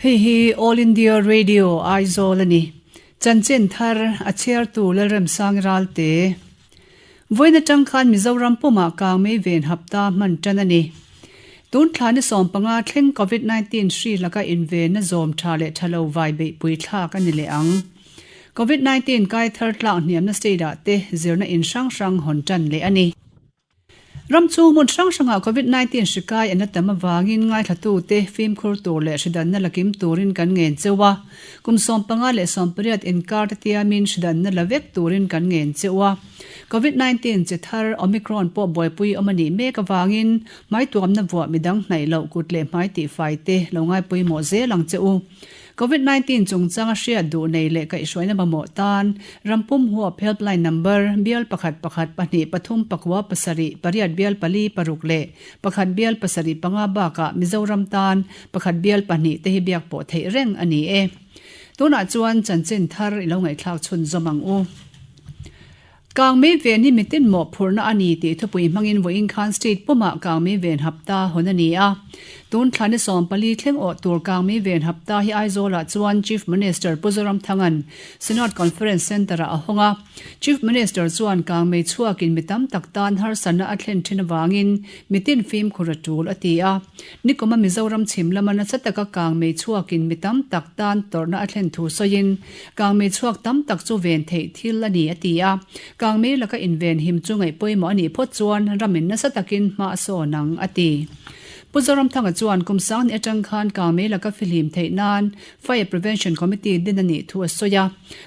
Hei hi All India Radio Aizawl a ni. Chanchin thar a chhiartu Lalremsang Ralte. Vawiin atang khan Mizoram pumah kangmei ven hapta hman tan a ni. Tun thla ni 15 thleng Covid 19 hri laka invenna zawm tha leh tha lo vai beihpui thlak a ni leh ang. Covid 19 kai thar tlak hniamna state ah te zirna in hrang hrang hawn tan leh a ni. Ram chu hmun hrang hrangah Covid 19 hri kai an la tam avangin ngaithlatute fimkhur tur leh hridanna la kim turin kan ngen cheu a. Kum 15 leh 18 inkar te tiamin hridanna la vek turin kan ngen cheu a. Covid 19 chi thar Omicron pawh buaipui awm a nih mek avangin hmaituamna vuah midang hnaih loh kut leh hmai tihfai te lo ngaipawimawh zel ang che u. Covid 19 chungchanga hriat duh nei leh kaihhruaina mamawh tan rampum huap helpline number bial pakhat pakhat pahnih pathum pakua pasarih pariat bial pali paruk leh pakhat bial pasarih panga bakah Mizoram tan pakhat bial pahnih te hi biak pawh theih reng a ni e. Tunah chuan chanchin thar i lo ngaihthlak chhunzawm ang u. Kangmei ven hi mitin mawhphurhna a ni tih thupui hmangin vawiin khan state pumah Kangmei ven hapta hawn a ni a. Tun thla ni 14 thleng awh tur Kangmei ven hapta hi Aizawlah chuan Chief Minister Pu Zoramthanga'n Synod Conference Centre-ah a hawng a. Chief Minister chuan Kangmei chhuakin mi tam tak tan harsatna a thlen thin avangin mitin fimkhur a tul a ti a. Nikuma Mizoram chhim lama nasa taka Kangmei chhuakin mi tam tak tan tawrhna a thlen thu sawiin Kangmei chhuak tam tak chu ven theih thil a ni a ti a. Kangmei laka inven him chu ngaih pawimawh a nih phawt chuan ramin nasa takin hma a sawn ang a ti. Pu Zoramthanga chuan kum sang ni atang khan kangmei laka fihlim theih nan Fire Prevention Committee din a nih thu a sawi a.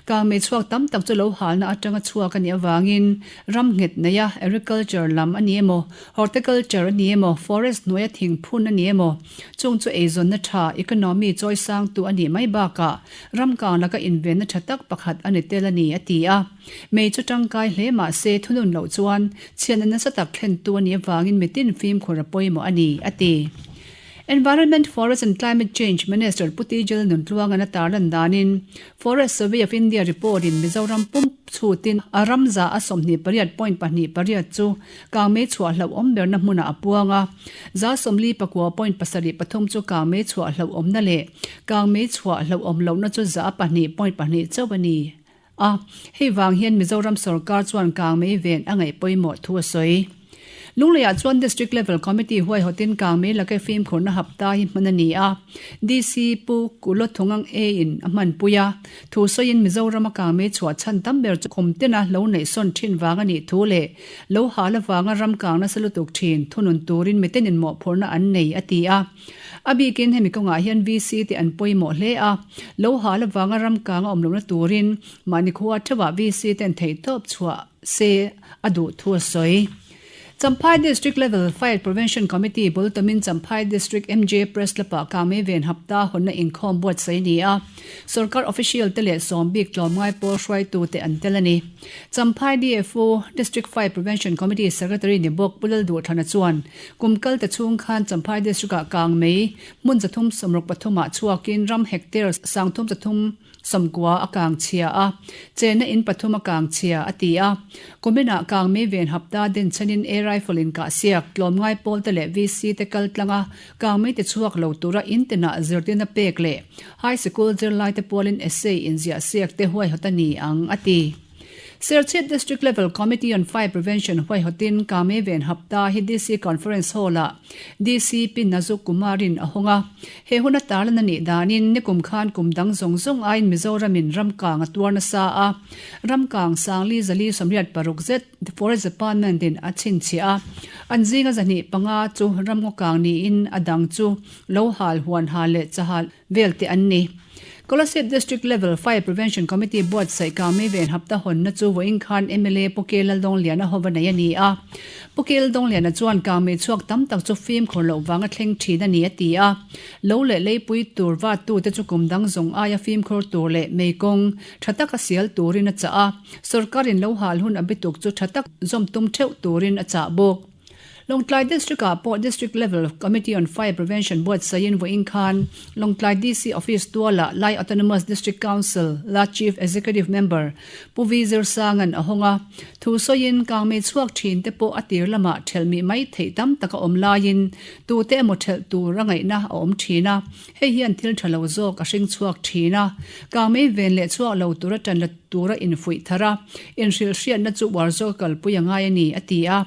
Kangmei chhuak tam tak chu lo halna atanga chhuak a nih avangin ram nghet neia agriculture lam a ni emaw, horticulture a ni emaw, forest hnuaia thing phun a ni emaw, chung chu eizawnna tha, economy chawisangtu a nih mai bakah Ramkang laka invenna tha tak pakhat a ni tel a ni, a ti a. Mei chu tangkai hle mah se thunun loh chuan chhiatna nasa tak thlentu a nih avangin mitin fimkhur a pawimawh a ni, a ti. Environment, Forest and Climate Change Minister Pu Tijal Nuntluangan a tarlan danin Forest Survey of India report in Mizoram pum chhutin a ramza a 28.28 chu Kangmei chhuah hlauhawm berna hmunah a puang a, za 44 point pasarih pathum chu kangmei chhuah hlauhawmna leh kangmei chhuah hlauhawm lohna chu za pahnih point pahnih chauh a ni a. Hei vang hian Mizoram sorkar chuan kangmei ven a ngaih pawimawh thu a sawi. Lungleiah chuan District Level Committee huaihawtin kangmei laka fimkhurna hapta hi hman a ni a, DC Pu Kulothungang A in a hmanpui a. Thu sawiin Mizoram a kangmei chhuah chhan tam ber chu kum tina lo neihsawn thin vang a nih thu leh Lo hal avanga ram kang nasa lutuk thin thunun turin mitenin mawhphurhna an nei, a ti a. A bikin hemi kawngah hian VC te an pawimawh hle a. Lo hal avanga ram kang a awm lohna turin mahni khua theuhah VC ten theihtawp chhuah se a duh thu a sawi. Champhai District Level Fire Prevention Committee bul tumin Champhai District MJ Press Club-ah Kangmei ven hapta hawnna inkhawm buatsaih a ni a. Sorkar official te leh sawm bik tlawmngai pawl hruaitute an tel a ni. Champhai DFO, District Fire Prevention Committee Secretary ni bawk Pu Lalduhthana chuan kum kal ta chhung khan Champhai District-ah kangmei hmun 363 ah chhuakin ram hectare 3390 a kang chhia a, chenna in pathum a kang chhia a ti a. Kuminah kangmei ven hapta denchhenin air rifle in kah siak, tlawmngai pawl te leh VC te kal tlanga kangmei ti chhuak lo tura in tinah zirtirna pek leh High Sikul zirlaite pualin essay inziah siak te huaihawt a ni ang, a ti. Serchhip District Level Committee on Fire Prevention huaihawtin Kame Ven Hapta hi DC Conference Hall-ah DC Pi Nazuk Kumar-in a hawng a. He huna tarlan a nih danin nikum khan kum dang zawng zawng aiin Mizoramin ramkang a tuar nasa a, ramkang sangli zali 86 zet Forest Department in a chhinchhiah a, an zinga 205 chu ramngaw kang niin a dang chu lo hal huan hal leh chahal vel te an ni. Kolasib District Level Fire Prevention Committee buatsaih Kangmei ven hapta hawnna chu vawiin khan mla Pu Ke Laldawngliana hova nei a ni a. Pu Ke Laldawngliana chuan kangmei chhuak tam tak chu fimkhur loh vanga thleng thin a ni a ti a. Lo leh leipui tur vattute chu kum dang zawng aia fimkhur tur leh mei kawng tha taka sial turin a chah a. Sorkarin lo hal hun a bituk chu tha tak zawm tum theuh turin a chah bawk. Lawngtlai District-ah pawh District Level Committee on Fire Prevention buatsaihin vawiin khan Lawngtlai DC Office tualah Lai Autonomous District Council la Chief Executive Member Pu Vi Zirsanga'n a hawng a. Thu sawiin kangmei chhuak thin te pawh a tir lamah thelh mih mai theih tam tak a awm laiin tute emaw thelh tur a ngaihna a awm thin a, hei hian thil tha lo zawk a hring chhuak thin a. Kangmei ven leh chhuak lo tura tan la tura infuih thar a, inhrilhhriatna chu uar zawk a kalpui a ngai a ni, a ti a.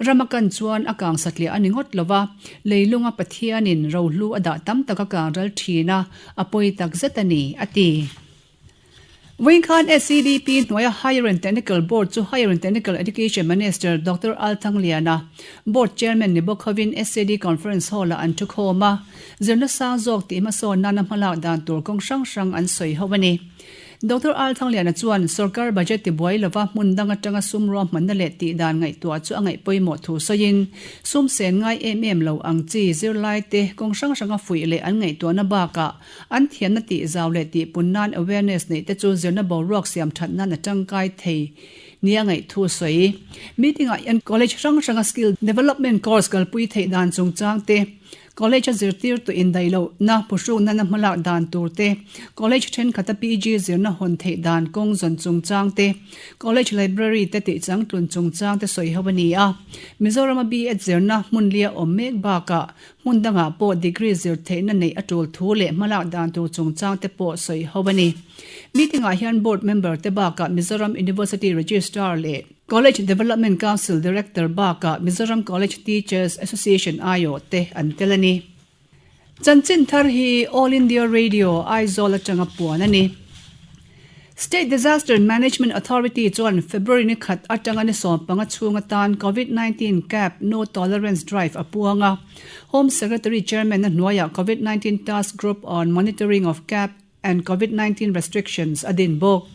Rama kan chuan a kang satliah a ni ngawt lo va, leilunga Pathianin rohlu a dah tam tak a kang ral thin a, a pawi tak zet a ni, a ti. Vawiin khan SEDP hnuaia Higher and Technical Board chu Higher and Technical Education Minister Doctor Al Thangliana, Board Chairman ni bawk hovin SED Conference Hall-ah an thukhawm a, zirna sang zawk tih hmasawn nana hmalak dan tur kawng hrang hrang an sawi ho a ni. Doctor Al Thangliana chuan sorkar budget tibuai lova hmun dang atanga sum ruahmanna leh tih dan ngaihtuah chu a ngaih pawimawh thu sawiin sum sen ngai em em lo ang chi zirlaite kawng hrang hranga fuih leh an ngaihtuahna bakah an thiamna tih zau leh tih pun nan awareness neih te chu zirna boruak siam that nan a tangkai thei nia ngaih thu a sawi. Meeting ah hian college hrang hranga skill development course kalpui theih dan chungchang te, College a zirtirtu indaih lohna phuhruk nana hmalak dan tur te, College thenkhat a PG zirna hawn theih dan kawng zawn chungchang te, College Library te tihchang tlun chungchang te sawi ho a ni a. Mizoram a B.Ed zirna hmun lia awm mek bakah hmun dangah pawh degree zir theihna neih a tul thu leh hmalak dan tur chungchang te pawh sawi ho a ni. Meeting ah hian Board member te bakah Mizoram University Registrar leh College Development Council Director bakah Mizoram College Teachers Association aiawh te an tel a ni. Chanchin thar hi All India Radio, Aizawl atanga puan a ni. State Disaster Management Authority chuan February ni khat atanga ni 15 chhung atan Covid-19 Cap No Tolerance Drive a puang a. Home Secretary Chairman a hnuaiah Covid-19 Task Group on Monitoring of Cap and Covid-19 Restrictions a din bawk.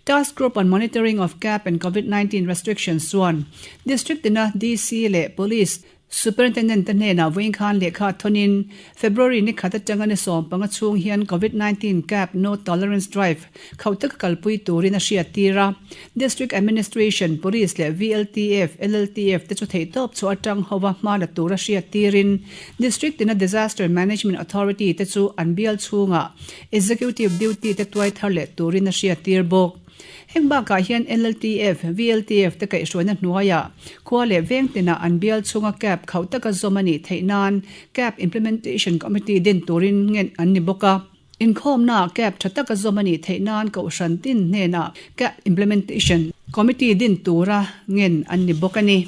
Task Group on Monitoring of Cap and Covid-19 Restrictions chuan District tina DC leh Police Superintendent te hnenah vawiin khan lehkha thawnin February ni khat atanga ni 15 chhung hian Covid-19 Cap No Tolerance Drive khauh taka kalpui turin a hriattir a. District Administration, Police leh VLTF, LLTF te chu theihtawp chhuah atang hova hma la tura hriattirin District tina Disaster Management Authority te chu an bial chhungah Executive Duty te tuai thar leh turin a hriattir bawk. Heng bakah hian LLTF, VLTF te kaihhruaina hnuaiah khua leh veng tinah an bial chhunga cab khauh taka zawm a nih theih nan Cab Implementation Committee din turin ngen an ni bawk a. Inkhawmnaah cab tha taka zawm a nih theih nan Kohhran tin hnenah Cab Implementation Committee din tura ngen an ni bawk a ni.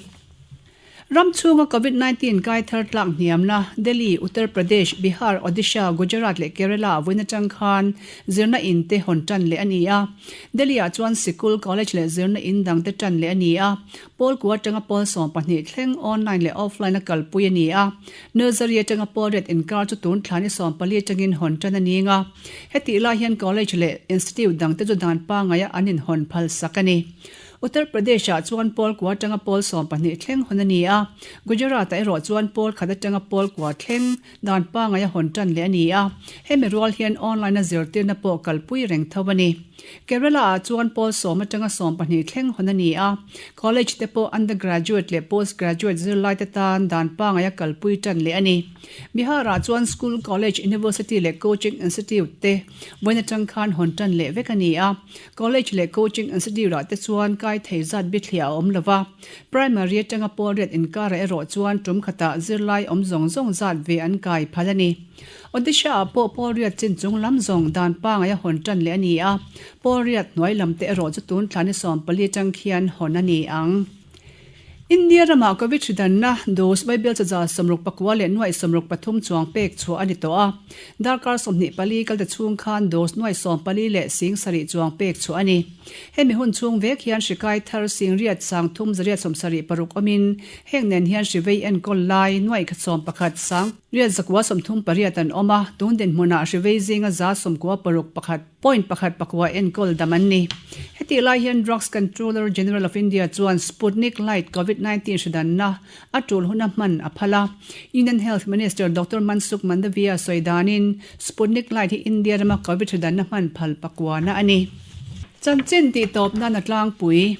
Ram chhunga Covid 19 kai thar tlak hniamna Delhi, Uttar Pradesh, Bihar, Odisha, Gujarat leh Kerala vawiin atang khan zirna in te hawn tan leh a ni a. Delhi ah chuan sikul, college leh zirna in dang te tan leh a ni a. Pawl kua atanga pawl 12 thleng online leh offline a kalpui a ni a. Nursery atanga pawl riat inkar chu tun thla ni 14 atangin hawn tan a ning a. Hetih lai hian college leh institute dang te chu dan pangaia an inhawn phal sak a ni. Uttar Pradesh-ah chuan pawl kua atanga pawl 12 thleng hawn a ni a, Gujarat-ah erawh chuan pawl khat atanga pawl kua thleng dan pangai a hawn tan leh a ni a, hemi rual hian online-a zirtirna pawh kalpui reng tho a ni. Kerala-ah chuan pawl sawm atanga 12 thleng hawn a ni a, college te pawh undergraduate leh postgraduate zirlaite tan dan pangai a kalpui tan leh a ni. Bihar-ah chuan school, college, university leh coaching institute te vawiin atang khan hawn tan leh vek a ni a. College leh coaching institute-ah te chuan kai thei zat bithliah a awm lo va, primary atanga pawl riat inkarah erawh chuan tum khatah zirlai awm zawng zawng zat ve an kai phal a ni. Odisha-ah pawh pawl riat chin chung lam zawng dan pangai a hawn tan leh a ni a, pawl riat hnuai lam te erawh chu tun thla ni 14 atang khian hawn a ni ang. India ramah Covid hri danna dose Vaibel chaza 69 leh nuaih 63 chuang pek chhuah a ni tawh a. Darkar 24 kalte chhung khan dose nuaih 14 leh 7000 chuang pek chhuah a ni. Hemi hun chhung vek hian hri kai thar singriat sang thum zariat 76 awmin heng nen hian hri vei enkawl lai nuaih khat 11 sang riat zakua 38 an awm a, tun dinhmunah hri vei zinga za 96 pakhat Point pakhat pakua enkawl dam an ni. Hetih lai hian Drugs Controller General of India chuan Sputnik Light Covid 19 hridanna a tul huna hman a phal a. Union Health Minister Doctor Mansukh Mandaviya sawi danin Sputnik Light hi India rama Covid hridanna hman phal pakuana a ni. Chanchin tih tawp nan a tlangpui.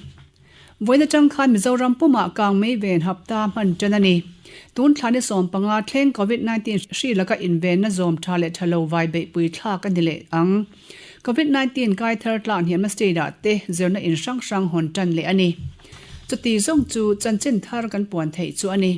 Vawiin atang khan Mizoram pumah kang mei ven hapta hman tan a ni. Tun thla ni 15 thleng Covid 19 hri laka invenna zawm tha leh tha lo vai beihpui thlak a ni leh ang. Covid 19 kai thar tlak hniamna state ah te zirna in hrang hrang hawn tan leh a ni. Chuti zawng chu chanchin thar kan puan theih chu a ni.